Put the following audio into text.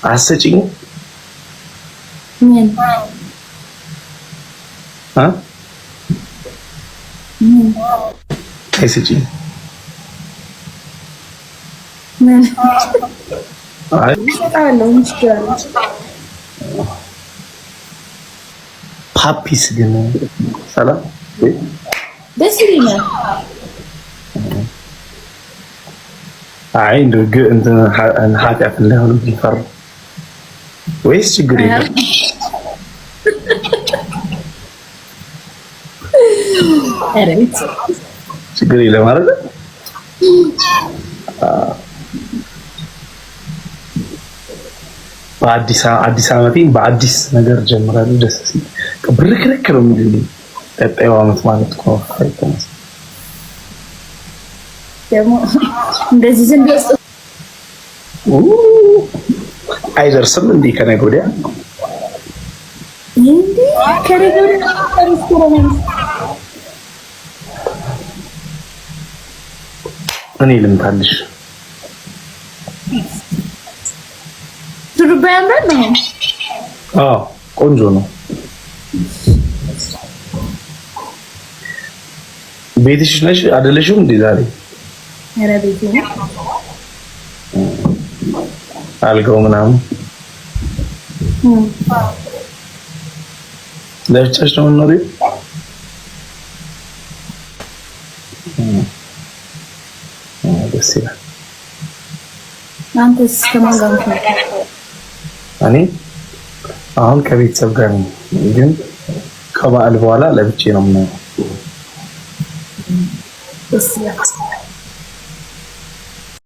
አትሰጪኝም? ምን? አ ምን? አይሰጪኝም? ምን? አይ። እሰጥሃለሁ። ምን ችግር አለ? ፓፒስ ግን ሰላም? ደስ ይለኛል። አይ፣ እንደው እንትን ኃጢአት እንዳይሆንብኝ ፈራሁ። ወይስ ችግር የለም? ኧረ ቤት። ችግር የለም አይደል? በአዲስ አዲስ ዓመቴን በአዲስ ነገር ጀምራለሁ። ደስ ሲል ብርክርክ ነው የሚልልኝ ቀጣዩ ዓመት ማለት እኮ ነው። ደግሞ እንደዚህ ዝም ብለህ አይደርስም እንዴ ከነገ ወዲያ? እንዴ፣ ከነገ ወዲያ ሬስቶራንት። እኔ ልምታልሽ። ሹሩባ ያምራል ነው? አዎ፣ ቆንጆ ነው። ቤትሽ ነሽ አይደለሽም እንዴ ዛሬ? ኧረ ቤቴ ነው። አልጋው ምናምን ለብቻሽ ነው የምትኖሪው? ደስ ይላል። አንተስ ከማን ጋር ነው? እኔ አሁን ከቤተሰብ ጋር ነኝ፣ ግን ከበዓል በኋላ ለብቻዬ ነው የምኖረው። ደስ ይላል።